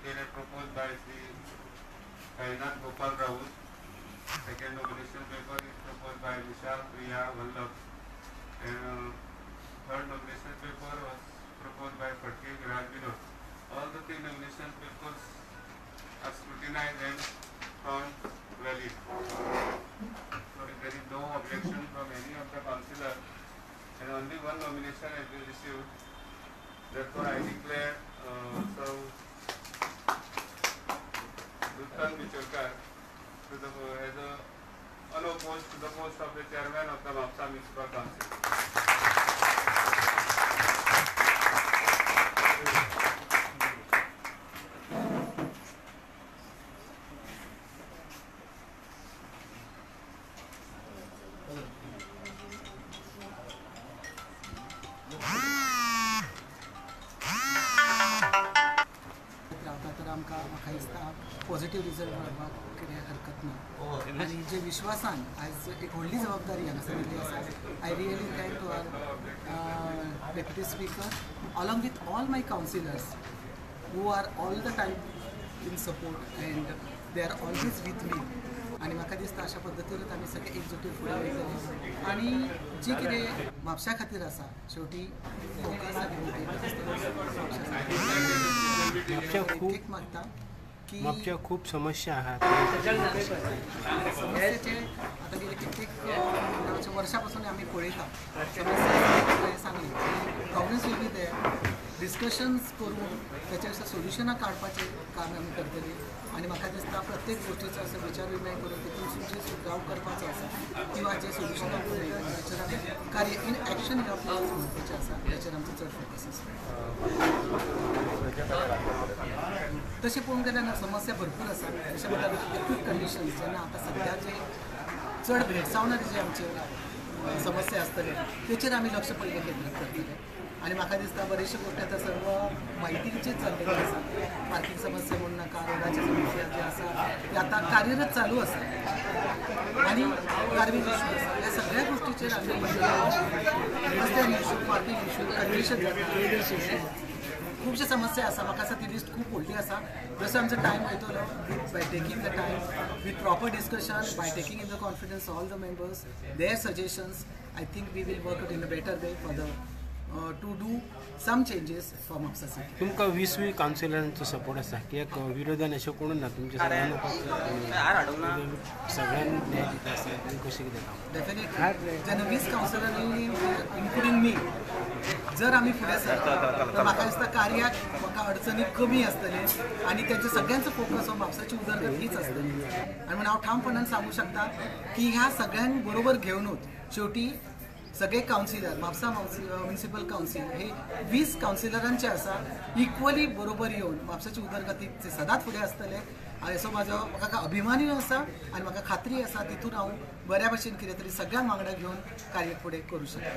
written and proposed by Sri Kainath Gopal Raut. Second nomination paper is proposed by Vishal Priya Vallabh. And third nomination paper was proposed by Phadke Raj Vinod. All the three nomination papers are scrutinized and found valid. So there is no objection from any of the councillors, and only one nomination has been received. Therefore, I declare Sir Nutan Bichorkar to the as a unopposed to the post of the chairman of the Mapsa Municipal Council. म्हाका दिसता positive result मेळपाक कितें हरकत ना आनी जे विश्वासान आयज एक व्हडली जबाबदारी हांगासर दिल्ली आसा. I really thank to our deputy speaker along with all my councillors who are all the time in support and they are always with me. आनी म्हाका दिसता अशा पद्दतीनूच आमी सगळे एकजुटीन फुडें वयतले आनी जी कितें म्हापशा खातीर आसा शेवटी फोकस आनी एक मागता की म्हापशा खूब समस्या आहात. समस्येचे आतां गेले कित्येक वर्सां पासून आमी पळयता समस्या सांगली problems will be there, discussions करून त्याच्या सोल्युशनां काडपाचें काम आमी करतली आनी म्हाका दिसता प्रत्येक गोश्टीचो असो विचार विमय करून तितून जे सुदाव करपाचो आसा किंवा जे सोल्युशनां आमकां मेळटा ताचेर आमी कार्य इन एक्शन घेवप म्हत्वाचें आसा, ताचेर आमचो चड फोकस आसा. तशें पळोवंक गेल्यार ना समस्या भरपूर आसा. तशें म्हणल्यार एक्यूट कंडिशन्स जेन्ना आतां सद्या जे चड भेडसावणारे जे आमचे समस्या आसतले तेचेर आमी लक्ष पयलीं केंद्रीत करतले आनी म्हाका दिसता बरेचशे गोश्टी आतां सर्व म्हायतीचेच चल्लेले आसा. पार्किंग समस्या म्हणून नाका, रोडाची समस्या जी आसा ती आतां कार्यरत चालू आसा आनी गार्बेज इशू आसा. ह्या सगळ्या गोश्टीचेर आमी रस्त्यार इशू, पार्किंग इशू, कंजेशन जाता, ड्रेनेज इशू, खुबशे समस्या आसा. म्हाका दिसता ती लिस्ट खूब व्हडली आसा. जसो आमचो टायम वयतलो by taking the time with proper discussion, by taking in the confidence all the members, their suggestions, I think we will work out in a better way for the to do some changes for Mapsa city. तुमकां 20 कावन्सिलरांचो support आसा कित्याक विरोधान अशें कोणूच ना तुमच्या सगळ्यांक सगळ्यांक न्याय दिता आसा कशें कितें काम? डेफिनेटली जेन्ना 20 कावन्सिलरांनी इन्क्लुडींग मी जर आमी फुडें सरता तर म्हाका दिसता कार्याक म्हाका अडचणी कमी आसतले आनी तेंचे सगळ्यांचो फोकस हो म्हापसाची उदरगत हीच आसतली. आनी म्हणून हांव ठामपणान सांगूंक शकता की ह्या सगळ्यांक बरोबर घेवनूच शेवटी सगळे कावन्सिलर म्हापसा म्युनिसिपल कावन्सील हे 20 कावन्सिलरांचे आसा इक्वली बरोबर येवन म्हापसाची उदरगतीक ते सदांच फुडें आसतले असो म्हाजो म्हाका अभिमानूय आसा आनी म्हाका खात्री आसा तितून हांव बऱ्या भशेन कितें तरी सगळ्यांक वांगडा घेवन कार्य फुडें करूं शकता.